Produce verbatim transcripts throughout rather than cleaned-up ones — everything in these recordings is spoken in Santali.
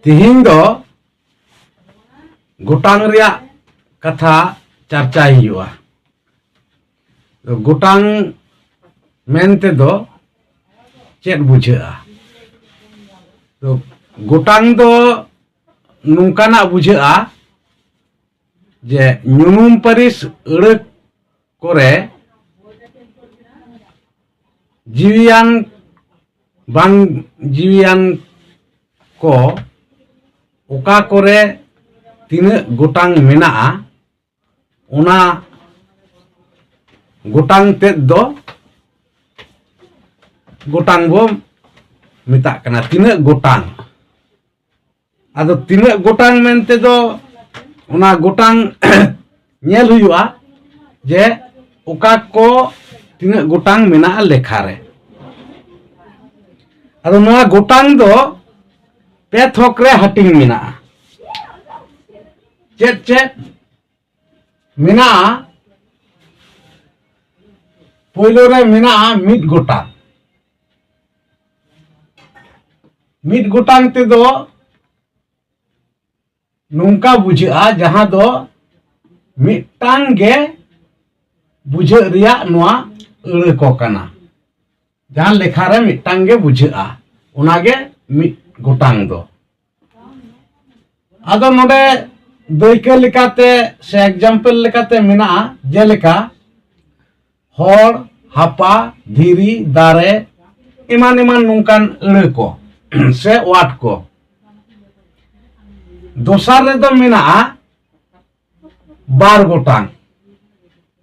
ᱛᱤᱦᱤᱧ ᱫᱚ ᱜᱚᱴᱟᱝ ᱨᱮᱭᱟᱜ ᱠᱟᱛᱷᱟ ᱪᱟᱨᱪᱟᱭ ᱦᱩᱭᱩᱜᱼᱟ᱾ ᱜᱚᱴᱟᱝ ᱢᱮᱱ ᱛᱮᱫᱚ ᱪᱮᱫ ᱵᱩᱡᱷᱟᱹᱜᱼᱟ? ᱛᱚ, ᱜᱚᱴᱟᱝ ᱫᱚ ᱱᱚᱝᱠᱟᱱᱟᱜ ᱵᱩᱡᱷᱟᱹᱜᱼᱟ ᱡᱮ ᱧᱩᱱᱩᱢ ᱯᱟᱹᱨᱤᱥ ᱟᱹᱲᱟᱹ ᱠᱚᱨᱮ ᱡᱤᱣᱤᱭᱟᱱ ᱵᱟᱝ ᱡᱤᱣᱤᱭᱟᱱ ᱠᱚ ᱚᱠᱟ ᱠᱚᱨᱮ ᱛᱤᱱᱟᱹᱜ ᱜᱚᱴᱟᱝ ᱢᱮᱱᱟᱜᱼᱟ, ᱚᱱᱟ ᱜᱚᱴᱟᱝ ᱛᱮᱫ ᱫᱚ ᱜᱚᱴᱟᱝ ᱵᱚ ᱢᱮᱛᱟᱜ ᱠᱟᱱᱟ᱾ ᱛᱤᱱᱟᱹᱜ ᱜᱚᱴᱟᱝ, ᱟᱫᱚ ᱛᱤᱱᱟᱹᱜ ᱜᱚᱴᱟᱝ ᱢᱮᱱᱛᱮ ᱫᱚ ᱚᱱᱟ ᱜᱚᱴᱟᱝ ᱧᱮᱞ ᱦᱩᱭᱩᱜᱼᱟ ᱡᱮ ᱚᱠᱟ ᱠᱚ ᱛᱤᱱᱟᱹᱜ ᱜᱚᱴᱟᱝ ᱢᱮᱱᱟᱜᱼᱟ ᱞᱮᱠᱷᱟ ᱨᱮ᱾ ᱟᱫᱚ ᱱᱚᱣᱟ ᱜᱚᱴᱟᱝ ᱫᱚ ᱯᱮ ᱛᱷᱚᱠ ᱨᱮ ᱦᱟᱹᱴᱤᱧ ᱢᱮᱱᱟᱜᱼᱟ᱾ ᱪᱮᱫ ᱪᱮᱫ ᱢᱮᱱᱟᱜᱼᱟ? ᱯᱳᱭᱞᱳ ᱨᱮ ᱢᱮᱱᱟᱜᱼᱟ ᱢᱤᱫ ᱜᱚᱴᱟᱝ᱾ ᱢᱤᱫ ᱜᱚᱴᱟᱝ ᱛᱮᱫᱚ ᱱᱚᱝᱠᱟ ᱵᱩᱡᱷᱟᱹᱜᱼᱟ, ᱡᱟᱦᱟᱸ ᱫᱚ ᱢᱤᱫᱴᱟᱝ ᱜᱮ ᱵᱩᱡᱷᱟᱹᱜ ᱨᱮᱭᱟᱜ ᱱᱚᱣᱟ ᱟᱹᱲᱟᱹ ᱠᱚ ᱠᱟᱱᱟ᱾ ᱡᱟᱦᱟᱸ ᱞᱮᱠᱷᱟ ᱨᱮ ᱢᱤᱫᱴᱟᱝ ᱜᱮ ᱵᱩᱡᱷᱟᱹᱜᱼᱟ, ᱚᱱᱟᱜᱮ ᱢᱤᱫ ᱜᱚᱴᱟᱝ ᱫᱚ᱾ ᱟᱫᱚ ᱱᱚᱰᱮ ᱫᱟᱹᱭᱠᱟᱹ ᱞᱮᱠᱟᱛᱮ ᱥᱮ example ᱞᱮᱠᱟᱛᱮ ᱢᱮᱱᱟᱜᱼᱟ, ᱡᱮᱞᱮᱠᱟ ᱦᱚᱲ, ᱦᱟᱯᱟ, ᱫᱷᱤᱨᱤ, ᱫᱟᱨᱮ, ᱮᱢᱟᱱ ᱮᱢᱟᱱ ᱱᱚᱝᱠᱟᱱ ᱟᱹᱲᱟᱹ ᱠᱚ ᱥᱮ word ᱠᱚ᱾ ᱫᱚᱥᱟᱨ ᱨᱮᱫᱚ ᱢᱮᱱᱟᱜᱼᱟ ᱵᱟᱨ ᱜᱚᱴᱟᱝ᱾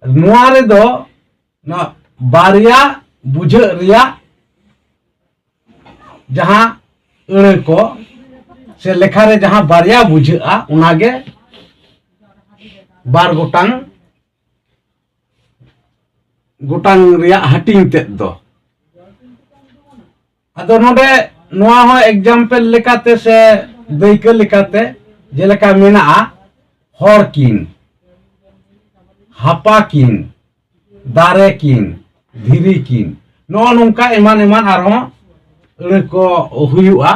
ᱱᱚᱣᱟ ᱨᱮᱫᱚ ᱱᱚᱣᱟ ᱵᱟᱨᱭᱟ ᱵᱩᱡᱷᱟᱹᱜ ᱨᱮᱭᱟᱜ ᱡᱟᱦᱟᱸ ᱟᱹᱲᱟᱹ ᱠᱚ ᱥᱮ ᱞᱮᱠᱷᱟ ᱨᱮ ᱡᱟᱦᱟᱸ ᱵᱟᱨᱭᱟ ᱵᱩᱡᱷᱟᱹᱜᱼᱟ, ᱚᱱᱟᱜᱮ ᱵᱟᱨ ᱜᱚᱴᱟᱝ, ᱜᱚᱴᱟᱝ ᱨᱮᱭᱟᱜ ᱦᱟᱹᱴᱤᱧ ᱛᱮᱫ ᱫᱚ᱾ ᱟᱫᱚ ᱱᱚᱰᱮ ᱱᱚᱣᱟ ᱦᱚᱸ example ᱞᱮᱠᱟᱛᱮ ᱥᱮ ᱫᱟᱹᱭᱠᱟᱹ ᱞᱮᱠᱟᱛᱮ ᱡᱮᱞᱮᱠᱟ ᱢᱮᱱᱟᱜᱼᱟ, ᱦᱚᱲ ᱠᱤᱱ, ᱦᱟᱯᱟ ᱠᱤᱱ, ᱫᱟᱨᱮ ᱠᱤᱱ, ᱫᱷᱤᱨᱤ ᱠᱤᱱ, ᱱᱚᱜᱼᱚ ᱱᱚᱝᱠᱟ ᱮᱢᱟᱱ ᱮᱢᱟᱱ ᱟᱨᱦᱚᱸ ᱟᱹᱲᱟᱹ ᱠᱚ ᱦᱩᱭᱩᱜᱼᱟ,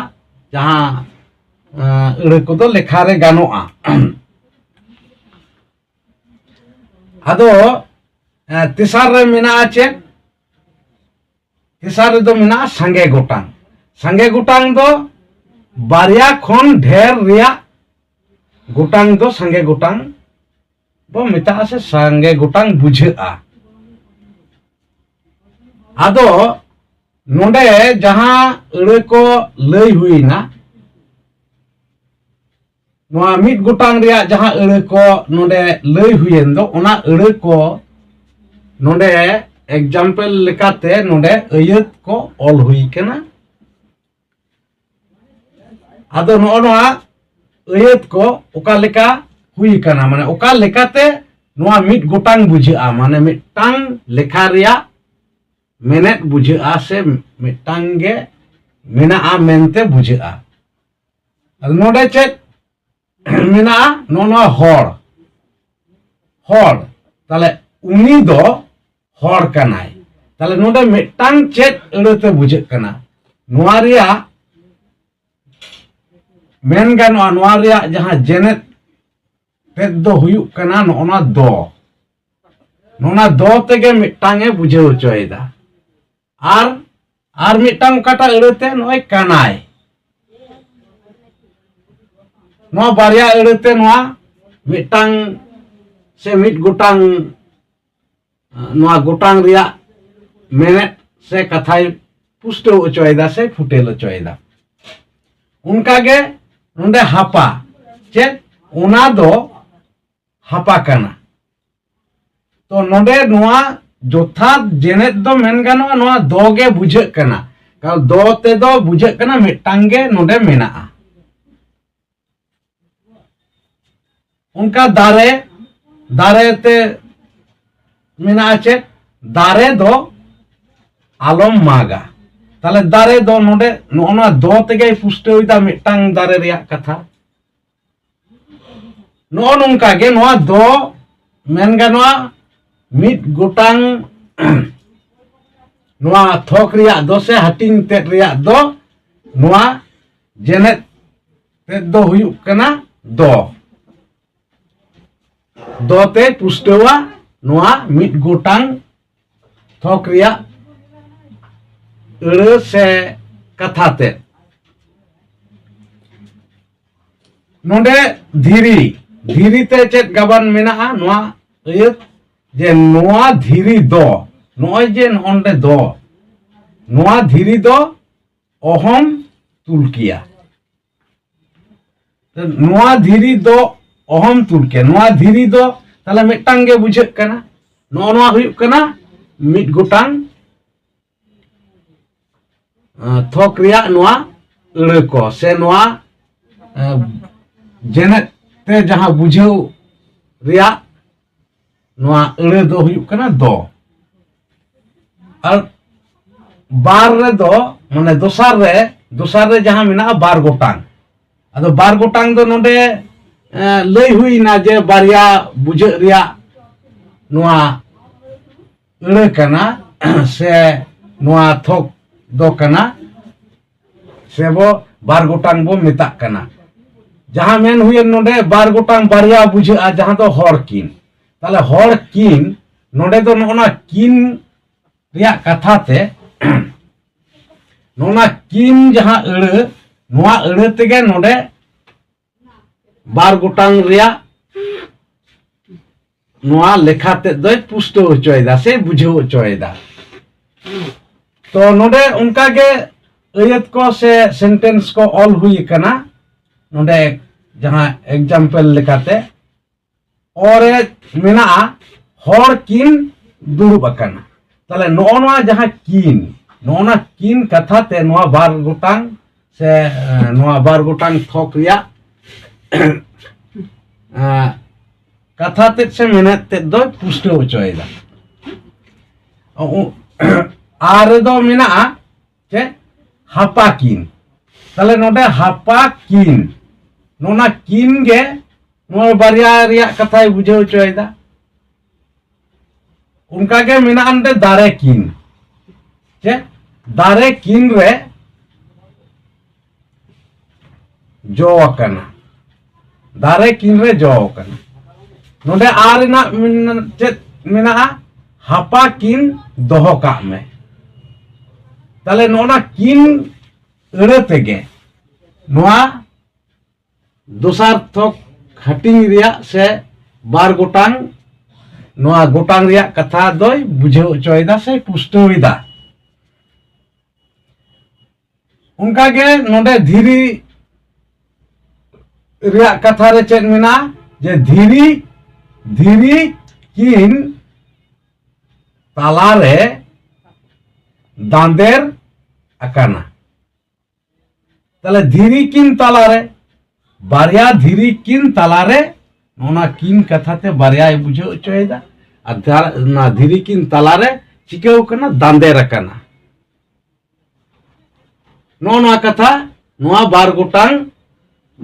ᱡᱟᱦᱟᱸ ᱟᱹᱲᱟᱹ ᱠᱚᱫᱚ ᱞᱮᱠᱷᱟ ᱨᱮ ᱜᱟᱱᱚᱜᱼᱟ᱾ ᱟᱫᱚ ᱛᱮᱥᱟᱨ ᱨᱮ ᱢᱮᱱᱟᱜᱼᱟ ᱪᱮᱫ? ᱛᱮᱥᱟᱨ ᱨᱮᱫᱚ ᱢᱮᱱᱟᱜᱼᱟ ᱥᱟᱸᱜᱮ ᱜᱚᱴᱟᱝ᱾ ᱥᱟᱸᱜᱮ ᱜᱚᱴᱟᱝ ᱫᱚ ᱵᱟᱨᱭᱟ ᱠᱷᱚᱱ ᱰᱷᱮᱨ ᱨᱮᱭᱟᱜ ᱜᱚᱴᱟᱝ ᱫᱚ ᱥᱟᱸᱜᱮ ᱜᱚᱴᱟᱝ ᱵᱚ ᱢᱮᱛᱟᱜᱼᱟ ᱥᱮ ᱥᱟᱸᱜᱮ ᱜᱚᱴᱟᱝ ᱵᱩᱡᱷᱟᱹᱜᱼᱟ᱾ ᱟᱫᱚ ᱱᱚᱰᱮ ᱡᱟᱦᱟᱸ ᱟᱹᱲᱟᱹ ᱠᱚ ᱞᱟᱹᱭ ᱦᱩᱭᱱᱟ, ᱱᱚᱣᱟ ᱢᱤᱫ ᱜᱚᱴᱟᱝ ᱨᱮᱭᱟᱜ ᱡᱟᱦᱟᱸ ᱟᱹᱲᱟᱹ ᱠᱚ ᱱᱚᱰᱮ ᱞᱟᱹᱭ ᱦᱩᱭᱮᱱ ᱫᱚ, ᱚᱱᱟ ᱟᱹᱲᱟᱹ ᱠᱚ ᱱᱚᱰᱮ example ᱞᱮᱠᱟᱛᱮ ᱱᱚᱰᱮ ᱟᱹᱭᱟᱹᱛ ᱠᱚ ᱚᱞ ᱦᱩᱭ ᱠᱟᱱᱟ᱾ ᱟᱫᱚ ᱱᱚᱜᱼᱚ ᱱᱚᱣᱟ ᱟᱹᱭᱟᱹᱛ ᱠᱚ ᱚᱠᱟ ᱞᱮᱠᱟ ᱦᱩᱭ ᱠᱟᱱᱟ, ᱢᱟᱱᱮ ᱚᱠᱟ ᱞᱮᱠᱟᱛᱮ ᱱᱚᱣᱟ ᱢᱤᱫ ᱜᱚᱴᱟᱝ ᱵᱩᱡᱷᱟᱹᱜᱼᱟ, ᱢᱟᱱᱮ ᱢᱤᱫᱴᱟᱝ ᱞᱮᱠᱷᱟ ᱨᱮᱭᱟᱜ ᱢᱮᱱᱮᱫ ᱵᱩᱡᱷᱟᱹᱜᱼᱟ ᱥᱮ ᱢᱤᱫᱴᱟᱝ ᱜᱮ ᱢᱮᱱᱟᱜᱼᱟ ᱢᱮᱱᱛᱮ ᱵᱩᱡᱷᱟᱹᱜᱼᱟ᱾ ᱟᱫᱚ ᱱᱚᱰᱮ ᱪᱮᱫ ᱢᱮᱱᱟᱜᱼᱟ? ᱱᱚᱜᱼᱚ ᱱᱚᱣᱟ ᱦᱚᱲ, ᱦᱚᱲ, ᱛᱟᱦᱞᱮ ᱩᱱᱤ ᱫᱚ ᱦᱚᱲ ᱠᱟᱱᱟᱭ᱾ ᱛᱟᱦᱞᱮ ᱱᱚᱰᱮ ᱢᱤᱫᱴᱟᱝ ᱪᱮᱫ ᱟᱹᱲᱟᱹᱛᱮ ᱵᱩᱡᱷᱟᱹᱜ ᱠᱟᱱᱟ? ᱱᱚᱣᱟ ᱨᱮᱭᱟᱜ ᱢᱮᱱ ᱜᱟᱱᱚᱜᱼᱟ, ᱱᱚᱣᱟ ᱨᱮᱭᱟᱜ ᱡᱟᱦᱟᱸ ᱡᱮᱱᱮᱛ ᱛᱮᱫ ᱫᱚ ᱦᱩᱭᱩᱜ ᱠᱟᱱᱟ ᱱᱚᱜᱼᱚ ᱱᱚᱣᱟ ᱫᱚ᱾ ᱱᱚᱣᱟ ᱫᱚ ᱛᱮᱜᱮ ᱢᱤᱫᱴᱟᱝ ᱮ ᱵᱩᱡᱷᱟᱹᱣ ᱦᱚᱪᱚᱭᱮᱫᱟ᱾ ᱟᱨ, ᱟᱨ ᱢᱤᱫᱴᱟᱝ ᱚᱠᱟᱴᱟᱜ ᱟᱹᱲᱟᱹᱛᱮ ᱱᱚᱜᱼᱚᱭ ᱠᱟᱱᱟᱭ, ᱱᱚᱣᱟ ᱵᱟᱨᱭᱟ ᱟᱹᱲᱟᱹᱛᱮ ᱱᱚᱣᱟ ᱢᱤᱫᱴᱟᱝ ᱥᱮ ᱢᱤᱫ ᱜᱚᱴᱟᱝ, ᱱᱚᱣᱟ ᱜᱚᱴᱟᱝ ᱨᱮᱭᱟᱜ ᱢᱮᱱᱮᱫ ᱥᱮ ᱠᱟᱛᱷᱟᱭ ᱯᱩᱥᱴᱟᱹᱣ ᱦᱚᱪᱚᱭᱮᱫᱟ ᱥᱮ ᱯᱷᱩᱴᱮᱞ ᱦᱚᱪᱚᱭᱮᱫᱟ᱾ ᱚᱱᱠᱟᱜᱮ ᱱᱚᱰᱮ ᱦᱟᱯᱟ, ᱪᱮᱫ? ᱚᱱᱟ ᱫᱚ ᱦᱟᱯᱟ ᱠᱟᱱᱟ᱾ ᱛᱚ ᱱᱚᱰᱮ ᱱᱚᱣᱟ ᱡᱚᱛᱷᱟᱛ ᱡᱮᱱᱮᱛ ᱫᱚ ᱢᱮᱱ ᱜᱟᱱᱚᱜᱼᱟ, ᱱᱚᱣᱟ ᱫᱚ ᱜᱮ ᱵᱩᱡᱷᱟᱹᱜ ᱠᱟᱱᱟ, ᱠᱟᱨᱚᱱ ᱫᱚ ᱛᱮᱫᱚ ᱵᱩᱡᱷᱟᱹᱜ ᱠᱟᱱᱟ ᱢᱤᱫᱴᱟᱝ ᱜᱮ ᱱᱚᱰᱮ ᱢᱮᱱᱟᱜᱼᱟ᱾ ᱚᱱᱠᱟ ᱫᱟᱨᱮ, ᱫᱟᱨᱮ ᱛᱮ ᱢᱮᱱᱟᱜᱼᱟ ᱪᱮᱫ? ᱫᱟᱨᱮ ᱫᱚ ᱟᱞᱚᱢ ᱢᱟᱜᱟ᱾ ᱛᱟᱦᱞᱮ ᱫᱟᱨᱮ ᱫᱚ ᱱᱚᱰᱮ ᱱᱚᱜᱼᱚ ᱱᱚᱣᱟ ᱫᱚ ᱛᱮᱜᱮᱭ ᱯᱩᱥᱴᱟᱹᱣ ᱮᱫᱟ ᱢᱤᱫᱴᱟᱝ ᱫᱟᱨᱮ ᱨᱮᱭᱟᱜ ᱠᱟᱛᱷᱟ᱾ ᱱᱚᱜᱼᱚ ᱱᱚᱝᱠᱟ ᱜᱮ ᱱᱚᱣᱟ ᱫᱚ ᱢᱮᱱ ᱜᱟᱱᱚᱜᱼᱟ ᱢᱤᱫ ᱜᱚᱴᱟᱝ ᱱᱚᱣᱟ ᱛᱷᱚᱠ ᱨᱮᱭᱟᱜ ᱫᱚ ᱥᱮ ᱦᱟᱹᱴᱤᱧ ᱛᱮᱫ ᱨᱮᱭᱟᱜ ᱫᱚ ᱱᱚᱣᱟ ᱡᱮᱱᱮᱛ ᱛᱮᱫ ᱫᱚ ᱦᱩᱭᱩᱜ ᱠᱟᱱᱟ ᱫᱚ᱾ ᱫᱚ ᱛᱮ ᱯᱩᱥᱴᱟᱹᱣᱟ ᱱᱚᱣᱟ ᱢᱤᱫ ᱜᱚᱴᱟᱝ ᱛᱷᱚᱠ ᱨᱮᱭᱟᱜ ᱟᱹᱲᱟᱹ ᱥᱮ ᱠᱟᱛᱷᱟ ᱛᱮᱫ᱾ ᱱᱚᱰᱮ ᱫᱷᱤᱨᱤ, ᱫᱷᱤᱨᱤ ᱛᱮ ᱪᱮᱫ ᱜᱟᱵᱟᱱ ᱢᱮᱱᱟᱜᱼᱟ? ᱱᱚᱣᱟ ᱟᱹᱭᱟᱹᱛ ᱡᱮ ᱱᱚᱣᱟ ᱫᱷᱤᱨᱤ ᱫᱚ, ᱱᱚᱜᱼᱚᱭ ᱡᱮ ᱱᱚᱜᱼᱚᱱᱰᱮ ᱫᱚ, ᱱᱚᱣᱟ ᱫᱷᱤᱨᱤ ᱫᱚ ᱚᱦᱚᱢ ᱛᱩᱞ ᱠᱮᱭᱟ᱾ ᱱᱚᱣᱟ ᱫᱷᱤᱨᱤ ᱫᱚ ᱚᱦᱚᱢ ᱛᱩᱞ ᱠᱮᱭᱟ᱾ ᱱᱚᱣᱟ ᱫᱷᱤᱨᱤ ᱫᱚ ᱛᱟᱦᱞᱮ ᱢᱤᱫᱴᱟᱝ ᱜᱮ ᱵᱩᱡᱷᱟᱹᱜ ᱠᱟᱱᱟ᱾ ᱱᱚᱜᱼᱚ ᱱᱚᱣᱟ ᱦᱩᱭᱩᱜ ᱠᱟᱱᱟ ᱢᱤᱫ ᱜᱚᱴᱟᱝ, ᱟᱸ, ᱛᱷᱚᱠ ᱨᱮᱭᱟᱜ ᱱᱚᱣᱟ ᱟᱹᱲᱟᱹ ᱠᱚ, ᱥᱮ ᱱᱚᱣᱟ, ᱟᱸ, ᱡᱮᱱᱮᱫ ᱛᱮ ᱡᱟᱦᱟᱸ ᱵᱩᱡᱷᱟᱹᱣ ᱨᱮᱭᱟᱜ ᱱᱚᱣᱟ ᱟᱹᱲᱟᱹ ᱫᱚ ᱦᱩᱭᱩᱜ ᱠᱟᱱᱟ ᱫᱚ᱾ ᱟᱨ ᱵᱟᱨ ᱨᱮᱫᱚ, ᱢᱟᱱᱮ ᱫᱚᱥᱟᱨ ᱨᱮ, ᱫᱚᱥᱟᱨ ᱨᱮ ᱡᱟᱦᱟᱸ ᱢᱮᱱᱟᱜᱼᱟ ᱵᱟᱨ ᱜᱚᱴᱟᱝ᱾ ᱟᱫᱚ ᱵᱟᱨ ᱜᱚᱴᱟᱝ ᱫᱚ ᱱᱚᱰᱮ, ᱮᱸ, ᱞᱟᱹᱭ ᱦᱩᱭᱱᱟ ᱡᱮ ᱵᱟᱨᱭᱟ ᱵᱩᱡᱷᱟᱹᱜ ᱨᱮᱭᱟᱜ ᱱᱚᱣᱟ ᱟᱹᱲᱟᱹ ᱠᱟᱱᱟ, ᱥᱮ ᱱᱚᱣᱟ ᱛᱷᱚᱠ ᱫᱚ ᱠᱟᱱᱟ, ᱥᱮ ᱵᱚ ᱵᱟᱨ ᱜᱚᱴᱟᱝ ᱵᱚ ᱢᱮᱛᱟᱜ ᱠᱟᱱᱟ᱾ ᱡᱟᱦᱟᱸ ᱢᱮᱱ ᱦᱩᱭᱮᱱ ᱱᱚᱰᱮ ᱵᱟᱨ ᱜᱚᱴᱟᱝ ᱵᱟᱨᱭᱟ ᱵᱩᱡᱷᱟᱹᱜᱼᱟ, ᱡᱟᱦᱟᱸ ᱫᱚ ᱦᱚᱲ ᱠᱤᱱ᱾ ᱛᱟᱦᱞᱮ ᱦᱚᱲ ᱠᱤᱱ, ᱱᱚᱰᱮ ᱫᱚ ᱱᱚᱜᱼᱚ ᱱᱟ ᱠᱤᱱ ᱨᱮᱭᱟᱜ ᱠᱟᱛᱷᱟ ᱛᱮ, ᱱᱚᱜᱼᱚ ᱱᱟ ᱠᱤᱱ ᱡᱟᱦᱟᱸ ᱟᱹᱲᱟᱹ, ᱱᱚᱣᱟ ᱟᱹᱲᱟᱹ ᱛᱮᱜᱮ ᱱᱚᱰᱮ ᱵᱟᱨ ᱜᱚᱴᱟᱝ ᱨᱮᱭᱟᱜ ᱱᱚᱣᱟ ᱞᱮᱠᱷᱟ ᱛᱮᱫ ᱫᱚᱭ ᱯᱩᱥᱴᱟᱹᱣ ᱦᱚᱪᱚᱭᱮᱫᱟ ᱥᱮ ᱵᱩᱡᱷᱟᱹᱣ ᱦᱚᱪᱚᱭᱮᱫᱟ᱾ ᱛᱚ ᱱᱚᱰᱮ ᱚᱱᱠᱟᱜᱮ ᱟᱹᱭᱟᱹᱛ ᱠᱚ ᱥᱮ ᱥᱮᱱᱴᱮᱱᱥ ᱠᱚ ᱚᱞ ᱦᱩᱭ ᱟᱠᱟᱱᱟ᱾ ᱱᱚᱰᱮ ᱡᱟᱦᱟᱸ ᱮᱠᱡᱟᱢᱯᱮᱞ ᱞᱮᱠᱟᱛᱮ ᱚ ᱨᱮ ᱢᱮᱱᱟᱜᱼᱟ, "ᱦᱚᱲ ᱠᱤᱱ ᱫᱩᱲᱩᱵ ᱟᱠᱟᱱᱟ"᱾ ᱛᱟᱦᱞᱮ ᱱᱚᱜᱼᱚ ᱱᱚᱣᱟ ᱡᱟᱦᱟᱸ ᱠᱤᱱ, ᱱᱚᱜᱼᱚ ᱱᱟ ᱠᱤᱱ ᱠᱟᱛᱷᱟ ᱛᱮ ᱱᱚᱣᱟ ᱵᱟᱨ ᱜᱚᱴᱟᱝ ᱥᱮ, ᱮ, ᱱᱚᱣᱟ ᱵᱟᱨ ᱜᱚᱴᱟᱝ ᱛᱷᱚᱠ ᱨᱮᱭᱟᱜ, ᱮ, ᱠᱟᱛᱷᱟ ᱛᱮᱫ ᱥᱮ ᱢᱮᱱᱮᱫ ᱛᱮᱫ ᱫᱚᱭ ᱯᱩᱥᱴᱟᱹᱣ ᱦᱚᱪᱚᱭᱮᱫᱟ᱾ ᱚ, ᱚ, ᱟᱨ ᱨᱮᱫᱚ ᱢᱮᱱᱟᱜᱼᱟ ᱪᱮᱫ? ᱦᱟᱯᱟ ᱠᱤᱱ᱾ ᱛᱟᱦᱞᱮ ᱱᱚᱰᱮ ᱦᱟᱯᱟ ᱠᱤᱱ, ᱱᱚᱜᱼᱚ ᱱᱟ ᱠᱤᱱ ᱜᱮ ᱱᱚᱣᱟ ᱵᱟᱨᱭᱟ ᱨᱮᱭᱟᱜ ᱠᱟᱛᱷᱟᱭ ᱵᱩᱡᱷᱟᱹᱣ ᱦᱚᱪᱚᱭᱮᱫᱟ᱾ ᱚᱱᱠᱟᱜᱮ ᱢᱮᱱᱟᱜᱼᱟ ᱱᱚᱰᱮ ᱫᱟᱨᱮ ᱠᱤᱱ᱾ ᱪᱮᱫ? ᱫᱟᱨᱮ ᱠᱤᱱ ᱨᱮ ᱡᱚ ᱟᱠᱟᱱᱟ, ᱫᱟᱨᱮ ᱠᱤᱱ ᱨᱮ ᱡᱚ ᱟᱠᱟᱱᱟ᱾ ᱱᱚᱰᱮ ᱟᱨ ᱨᱮᱱᱟᱜ ᱢᱮᱱ-, ᱪᱮᱫ ᱢᱮᱱᱟᱜᱼᱟ? ᱦᱟᱯᱟ ᱠᱤᱱ ᱫᱚᱦᱚ ᱠᱟᱜ ᱢᱮ᱾ ᱛᱟᱦᱞᱮ ᱱᱚᱜᱼᱱᱟ ᱠᱤᱱ ᱟᱹᱲᱟᱹ ᱛᱮᱜᱮ ᱱᱚᱣᱟ ᱫᱚᱥᱟᱨ ᱛᱷᱚᱠ ᱦᱟᱹᱴᱤᱧ ᱨᱮᱭᱟᱜ ᱥᱮ ᱵᱟᱨ ᱜᱚᱴᱟᱝ, ᱱᱚᱣᱟ ᱜᱚᱴᱟᱝ ᱨᱮᱭᱟᱜ ᱠᱟᱛᱷᱟ ᱫᱚᱭ ᱵᱩᱡᱷᱟᱹᱣ ᱦᱚᱪᱚᱭᱮᱫᱟ ᱥᱮ ᱯᱩᱥᱴᱟᱹᱣ ᱮᱫᱟ᱾ ᱚᱱᱠᱟᱜᱮ ᱱᱚᱰᱮ ᱫᱷᱤᱨᱤ ᱨᱮᱭᱟᱜ ᱠᱟᱛᱷᱟ ᱨᱮ ᱪᱮᱫ ᱢᱮᱱᱟᱜᱼᱟ? ᱡᱮ ᱫᱷᱤᱨᱤ, ᱫᱷᱤᱨᱤ ᱠᱤᱱ ᱛᱟᱞᱟᱨᱮ ᱫᱟᱸᱫᱮᱨ ᱟᱠᱟᱱᱟ᱾ ᱛᱟᱦᱞᱮ ᱫᱷᱤᱨᱤ ᱠᱤᱱ ᱛᱟᱞᱟᱨᱮ, ᱵᱟᱨᱭᱟ ᱫᱷᱤᱨᱤ ᱠᱤᱱ ᱛᱟᱞᱟᱨᱮ, ᱚᱱᱟ ᱠᱤᱱ ᱠᱟᱛᱷᱟ ᱛᱮ ᱵᱟᱨᱭᱟᱭ ᱵᱩᱡᱷᱟᱹᱣ ᱦᱚᱪᱚᱭᱮᱫᱟ᱾ ᱟᱨ ᱫᱷᱟᱨ-, ᱚᱱᱟ ᱫᱷᱤᱨᱤ ᱠᱤᱱ ᱛᱟᱞᱟᱨᱮ ᱪᱤᱠᱟᱹᱣ ᱠᱟᱱᱟ? ᱫᱟᱸᱫᱮᱨ ᱟᱠᱟᱱᱟ᱾ ᱱᱚᱜᱼᱚ ᱱᱚᱣᱟ ᱠᱟᱛᱷᱟ, ᱱᱚᱣᱟ ᱵᱟᱨ ᱜᱚᱴᱟᱝ,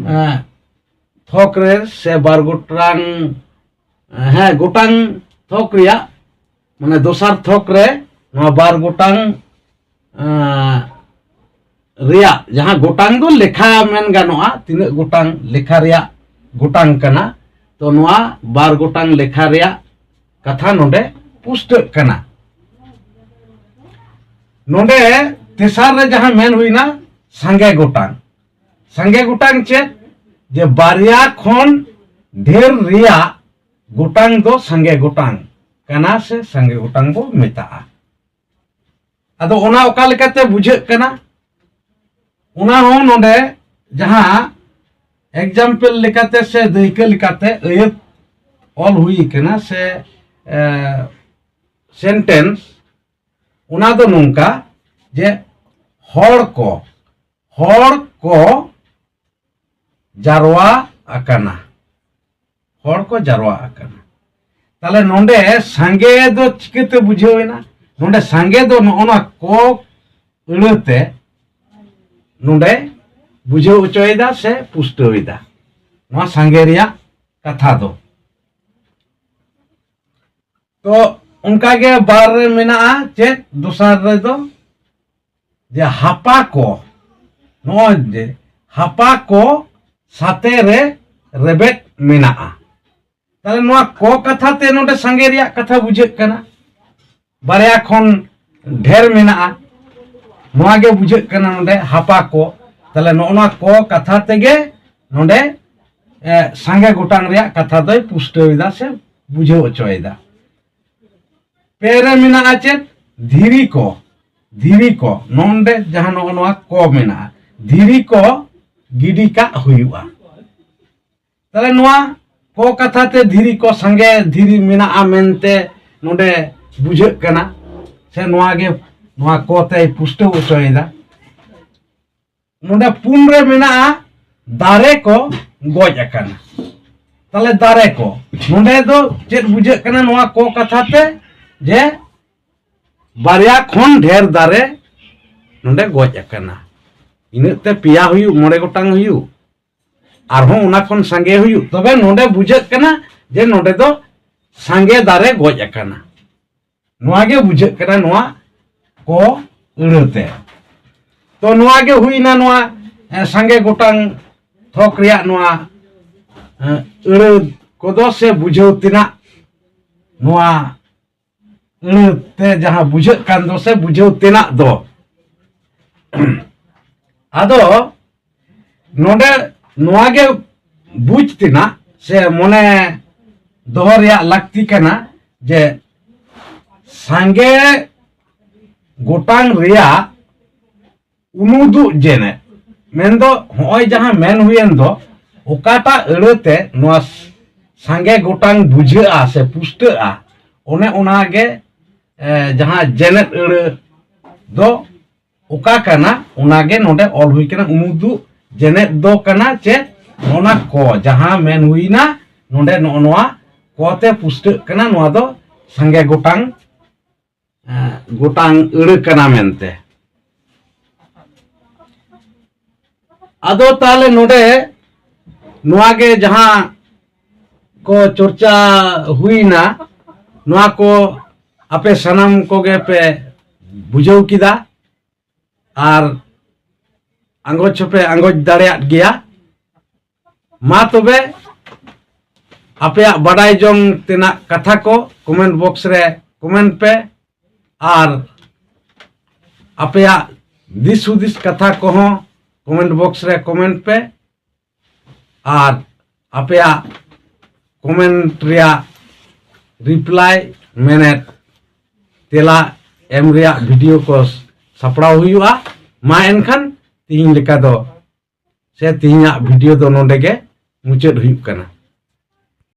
ᱮᱸ, ᱛᱷᱚᱠ ᱨᱮ ᱥᱮ ᱵᱟᱨ ᱜᱚᱴᱟᱝ, ᱮᱸ, ᱦᱮᱸ, ᱜᱚᱴᱟᱝ ᱛᱷᱚᱠ ᱨᱮᱭᱟᱜ, ᱢᱟᱱᱮ ᱫᱚᱥᱟᱨ ᱛᱷᱚᱠ ᱨᱮ ᱱᱚᱣᱟ ᱵᱟᱨ ᱜᱚᱴᱟᱝ, ᱮᱸ, ᱨᱮᱭᱟᱜ ᱡᱟᱦᱟᱸ ᱜᱚᱴᱟᱝ ᱫᱚ ᱞᱮᱠᱷᱟ ᱢᱮᱱ ᱜᱟᱱᱚᱜᱼᱟ, ᱛᱤᱱᱟᱹᱜ ᱜᱚᱴᱟᱝ ᱞᱮᱠᱷᱟ ᱨᱮᱭᱟᱜ ᱜᱚᱴᱟᱝ ᱠᱟᱱᱟ᱾ ᱛᱚ ᱱᱚᱣᱟ ᱵᱟᱨ ᱜᱚᱴᱟᱝ ᱞᱮᱠᱷᱟ ᱨᱮᱭᱟᱜ ᱠᱟᱛᱷᱟ ᱱᱚᱰᱮ ᱯᱩᱥᱴᱟᱹᱜ ᱠᱟᱱᱟ᱾ ᱱᱚᱰᱮ ᱛᱮᱥᱟᱨ ᱨᱮ ᱡᱟᱦᱟᱸ ᱢᱮᱱ ᱦᱩᱭᱱᱟ, ᱥᱟᱸᱜᱮ ᱜᱚᱴᱟᱝ᱾ ᱥᱟᱸᱜᱮ ᱜᱚᱴᱟᱝ ᱪᱮᱫ? ᱡᱮ ᱵᱟᱨᱭᱟ ᱠᱷᱚᱱ ᱰᱷᱮᱨ ᱨᱮᱭᱟᱜ ᱜᱚᱴᱟᱝ ᱫᱚ ᱥᱟᱸᱜᱮ ᱜᱚᱴᱟᱝ ᱠᱟᱱᱟ ᱥᱮ ᱥᱟᱸᱜᱮ ᱜᱚᱴᱟᱝ ᱵᱚ ᱢᱮᱛᱟᱜᱼᱟ᱾ ᱟᱫᱚ ᱚᱱᱟ ᱚᱠᱟ ᱞᱮᱠᱟᱛᱮ ᱵᱩᱡᱷᱟᱹᱜ ᱠᱟᱱᱟ, ᱚᱱᱟ ᱦᱚᱸ ᱱᱚᱰᱮ ᱡᱟᱦᱟᱸ example ᱞᱮᱠᱟᱛᱮ ᱥᱮ ᱫᱟᱹᱭᱠᱟᱹ ᱞᱮᱠᱟᱛᱮ ᱟᱹᱭᱟᱹᱛ ᱚᱞ ᱦᱩᱭ ᱠᱟᱱᱟ ᱥᱮ, ᱮ, sentence, ᱚᱱᱟ ᱫᱚ ᱱᱚᱝᱠᱟ ᱡᱮ ᱦᱚᱲ ᱠᱚ, ᱦᱚᱲ ᱠᱚ ᱡᱟᱨᱣᱟ ᱟᱠᱟᱱᱟ, ᱦᱚᱲ ᱠᱚ ᱡᱟᱨᱣᱟ ᱟᱠᱟᱱᱟ᱾ ᱛᱟᱦᱞᱮ ᱱᱚᱰᱮ ᱥᱟᱸᱜᱮ ᱫᱚ ᱪᱤᱠᱟᱹᱛᱮ ᱵᱩᱡᱷᱟᱹᱣ ᱮᱱᱟ? ᱱᱚᱰᱮ ᱥᱟᱸᱜᱮ ᱫᱚ ᱱᱚᱜᱼᱚ ᱱᱟ ᱠᱚ ᱟᱹᱲᱟᱹᱛᱮ ᱱᱚᱰᱮ ᱵᱩᱡᱷᱟᱹᱣ ᱦᱚᱪᱚᱭᱮᱫᱟ ᱥᱮ ᱯᱩᱥᱴᱟᱹᱣ ᱮᱫᱟ ᱱᱚᱣᱟ ᱥᱟᱸᱜᱮ ᱨᱮᱭᱟᱜ ᱠᱟᱛᱷᱟ ᱫᱚ᱾ ᱛᱚ ᱚᱱᱠᱟᱜᱮ ᱵᱟᱨ ᱨᱮ ᱢᱮᱱᱟᱜᱼᱟ ᱪᱮᱫ? ᱫᱚᱥᱟᱨ ᱨᱮᱫᱚ ᱡᱮ ᱦᱟᱯᱟ ᱠᱚ, ᱱᱚᱜᱼᱚᱭ ᱡᱮ ᱦᱟᱯᱟ ᱠᱚ ᱥᱟᱛᱮ ᱨᱮ ᱨᱮᱵᱮᱫ ᱢᱮᱱᱟᱜᱼᱟ᱾ ᱛᱟᱦᱞᱮ ᱱᱚᱣᱟ ᱠᱚ ᱠᱟᱛᱷᱟ ᱛᱮ ᱱᱚᱰᱮ ᱥᱟᱸᱜᱮ ᱨᱮᱭᱟᱜ ᱠᱟᱛᱷᱟ ᱵᱩᱡᱷᱟᱹᱜ ᱠᱟᱱᱟ, ᱵᱟᱨᱭᱟ ᱠᱷᱚᱱ ᱰᱷᱮᱨ ᱢᱮᱱᱟᱜᱼᱟ, ᱱᱚᱣᱟ ᱜᱮ ᱵᱩᱡᱷᱟᱹᱜ ᱠᱟᱱᱟ ᱱᱚᱰᱮ ᱦᱟᱯᱟ ᱠᱚ᱾ ᱛᱟᱦᱞᱮ ᱱᱚᱜᱼᱚ ᱱᱚᱣᱟ ᱠᱚ ᱠᱟᱛᱷᱟ ᱛᱮᱜᱮ ᱱᱚᱰᱮ, ᱮ, ᱥᱟᱸᱜᱮ ᱜᱚᱴᱟᱝ ᱨᱮᱭᱟᱜ ᱠᱟᱛᱷᱟ ᱫᱚᱭ ᱯᱩᱥᱴᱟᱹᱣ ᱮᱫᱟ ᱥᱮ ᱵᱩᱡᱷᱟᱹᱣ ᱦᱚᱪᱚᱭᱮᱫᱟ᱾ ᱯᱮ ᱨᱮ ᱢᱮᱱᱟᱜᱼᱟ ᱪᱮᱫ? ᱫᱷᱤᱨᱤ ᱠᱚ᱾ ᱫᱷᱤᱨᱤ ᱠᱚ, ᱱᱚᱰᱮ ᱡᱟᱦᱟᱸ ᱱᱚᱜᱼᱚ ᱱᱚᱣᱟ ᱠᱚ ᱢᱮᱱᱟᱜᱼᱟ, ᱫᱷᱤᱨᱤ ᱠᱚ ᱜᱤᱰᱤ ᱠᱟᱜ ᱦᱩᱭᱩᱜᱼᱟ᱾ ᱛᱟᱦᱞᱮ ᱱᱚᱣᱟ ᱠᱚ ᱠᱟᱛᱷᱟ ᱛᱮ ᱫᱷᱤᱨᱤ ᱠᱚ ᱥᱟᱸᱜᱮ ᱫᱷᱤᱨᱤ ᱢᱮᱱᱟᱜᱼᱟ ᱢᱮᱱᱛᱮ ᱱᱚᱰᱮ ᱵᱩᱡᱷᱟᱹᱜ ᱠᱟᱱᱟ, ᱥᱮ ᱱᱚᱣᱟ ᱜᱮ, ᱱᱚᱣᱟ ᱠᱚ ᱛᱮᱭ ᱯᱩᱥᱴᱟᱹᱣ ᱦᱚᱪᱚᱭᱮᱫᱟ᱾ ᱱᱚᱰᱮ ᱯᱩᱱ ᱨᱮ ᱢᱮᱱᱟᱜᱼᱟ ᱫᱟᱨᱮ ᱠᱚ ᱜᱚᱡ ᱟᱠᱟᱱᱟ᱾ ᱛᱟᱦᱞᱮ ᱫᱟᱨᱮ ᱠᱚ, ᱱᱚᱰᱮ ᱫᱚ ᱪᱮᱫ ᱵᱩᱡᱷᱟᱹᱜ ᱠᱟᱱᱟ ᱱᱚᱣᱟ ᱠᱚ ᱠᱟᱛᱷᱟ ᱛᱮ? ᱡᱮ ᱵᱟᱨᱭᱟ ᱠᱷᱚᱱ ᱰᱷᱮᱨ ᱫᱟᱨᱮ ᱱᱚᱰᱮ ᱜᱚᱡ ᱟᱠᱟᱱᱟ᱾ ᱤᱱᱟᱹᱜ ᱛᱮ ᱯᱮᱭᱟ ᱦᱩᱭᱩᱜ, ᱢᱚᱬᱮ ᱜᱚᱴᱟᱝ ᱦᱩᱭᱩᱜ, ᱟᱨᱦᱚᱸ ᱚᱱᱟ ᱠᱷᱚᱱ ᱥᱟᱸᱜᱮ ᱦᱩᱭᱩᱜ, ᱛᱚᱵᱮ ᱱᱚᱰᱮ ᱵᱩᱡᱷᱟᱹᱜ ᱠᱟᱱᱟ ᱡᱮ ᱱᱚᱰᱮ ᱫᱚ ᱥᱟᱸᱜᱮ ᱫᱟᱨᱮ ᱜᱚᱡ ᱟᱠᱟᱱᱟ᱾ ᱱᱚᱣᱟ ᱜᱮ ᱵᱩᱡᱷᱟᱹᱜ ᱠᱟᱱᱟ ᱱᱚᱣᱟ ᱠᱚ ᱟᱹᱲᱟᱹ ᱛᱮ᱾ ᱛᱚ ᱱᱚᱣᱟ ᱜᱮ ᱦᱩᱭᱱᱟ ᱱᱚᱣᱟ, ᱮ, ᱥᱟᱸᱜᱮ ᱜᱚᱴᱟᱝ ᱛᱷᱚᱠ ᱨᱮᱭᱟᱜ ᱱᱚᱣᱟ, ᱮ, ᱟᱹᱲᱟᱹ ᱠᱚᱫᱚ ᱥᱮ ᱵᱩᱡᱷᱟᱹᱣ ᱛᱮᱱᱟᱜ, ᱱᱚᱣᱟ ᱟᱹᱲᱟᱹ ᱛᱮ ᱡᱟᱦᱟᱸ ᱵᱩᱡᱷᱟᱹᱜ ᱠᱟᱱ ᱫᱚ ᱥᱮ ᱵᱩᱡᱷᱟᱹᱣ ᱛᱮᱱᱟᱜ ᱫᱚ᱾ ᱟᱫᱚ ᱱᱚᱰᱮ ᱱᱚᱣᱟ ᱜᱮ ᱵᱩᱡᱽ ᱛᱮᱱᱟᱜ ᱥᱮ ᱢᱚᱱᱮ ᱫᱚᱦᱚ ᱨᱮᱭᱟᱜ ᱞᱟᱹᱠᱛᱤ ᱠᱟᱱᱟ ᱡᱮ ᱥᱟᱸᱜᱮ ᱜᱚᱴᱟᱝ ᱨᱮᱭᱟᱜ ᱩᱱᱩᱫᱩᱜ ᱡᱮᱱᱮᱫ, ᱢᱮᱱᱫᱚ ᱦᱚᱸᱜᱼᱚᱭ ᱡᱟᱦᱟᱸ ᱢᱮᱱ ᱦᱩᱭᱮᱱ ᱫᱚ, ᱚᱠᱟᱴᱟᱜ ᱟᱹᱲᱟᱹ ᱛᱮ ᱱᱚᱣᱟ ᱥᱟᱸᱜᱮ ᱜᱚᱴᱟᱝ ᱵᱩᱡᱷᱟᱹᱜᱼᱟ ᱥᱮ ᱯᱩᱥᱴᱟᱹᱜᱼᱟ, ᱚᱱᱮ ᱚᱱᱟᱜᱮ, ᱮ, ᱡᱟᱦᱟᱸ ᱡᱮᱱᱮᱫ ᱟᱹᱲᱟᱹ ᱫᱚ ᱚᱠᱟ ᱠᱟᱱᱟ, ᱚᱱᱟᱜᱮ ᱱᱚᱰᱮ ᱚᱞ ᱦᱩᱭ ᱠᱟᱱᱟ᱾ ᱩᱱᱩᱫᱩᱜ ᱡᱮᱱᱮᱫ ᱫᱚ ᱠᱟᱱᱟ ᱪᱮᱫ? ᱚᱱᱟ ᱠᱚ ᱡᱟᱦᱟᱸ ᱢᱮᱱ ᱦᱩᱭᱱᱟ, ᱱᱚᱰᱮ ᱱᱚᱜᱼᱚ ᱱᱚᱣᱟ ᱠᱚ ᱛᱮ ᱯᱩᱥᱴᱟᱹᱜ ᱠᱟᱱᱟ᱾ ᱱᱚᱣᱟ ᱫᱚ ᱥᱟᱸᱜᱮ ᱜᱚᱴᱟᱝ, ᱮ, ᱜᱚᱴᱟᱝ ᱟᱹᱲᱟᱹ ᱠᱟᱱᱟ ᱢᱮᱱᱛᱮ᱾ ᱟᱫᱚ ᱛᱟᱦᱞᱮ ᱱᱚᱰᱮ ᱱᱚᱣᱟ ᱜᱮ ᱡᱟᱦᱟᱸ ᱠᱚ ᱪᱚᱨᱪᱟ ᱦᱩᱭᱱᱟ, ᱱᱚᱣᱟ ᱠᱚ ᱟᱯᱮ ᱥᱟᱱᱟᱢ ᱠᱚᱜᱮ ᱯᱮ ᱵᱩᱡᱷᱟᱹᱣ ᱠᱮᱫᱟ᱾ ᱟᱨ ᱟᱸᱜᱚᱪ ᱦᱚᱸᱯᱮ ᱟᱸᱜᱚᱪ ᱫᱟᱲᱮᱭᱟᱫ ᱜᱮᱭᱟ᱾ ᱢᱟ ᱛᱚᱵᱮ, ᱟᱯᱮᱭᱟᱜ ᱵᱟᱰᱟᱭ ᱡᱚᱝ ᱛᱮᱱᱟᱜ ᱠᱟᱛᱷᱟ ᱠᱚ comment box ᱨᱮ comment ᱯᱮ, ᱟᱨ ᱟᱯᱮᱭᱟᱜ ᱫᱤᱥ ᱦᱩᱫᱤᱥ ᱠᱟᱛᱷᱟ ᱠᱚᱦᱚᱸ comment box ᱨᱮ comment ᱯᱮ, ᱟᱨ ᱟᱯᱮᱭᱟᱜ comment ᱨᱮᱭᱟᱜ reply, ᱢᱮᱱᱮᱫ ᱛᱮᱞᱟ ᱮᱢ ᱨᱮᱭᱟᱜ video ᱠᱚ ᱥᱟᱯᱲᱟᱣ ᱦᱩᱭᱩᱜᱼᱟ᱾ ᱢᱟ ᱮᱱᱠᱷᱟᱱ ᱛᱤᱦᱤᱧ ᱞᱮᱠᱟ ᱫᱚ ᱥᱮ ᱛᱤᱦᱤᱧᱟᱜ video ᱫᱚ ᱱᱚᱰᱮ ᱜᱮ ᱢᱩᱪᱟᱹᱫ ᱦᱩᱭᱩᱜ ᱠᱟᱱᱟ᱾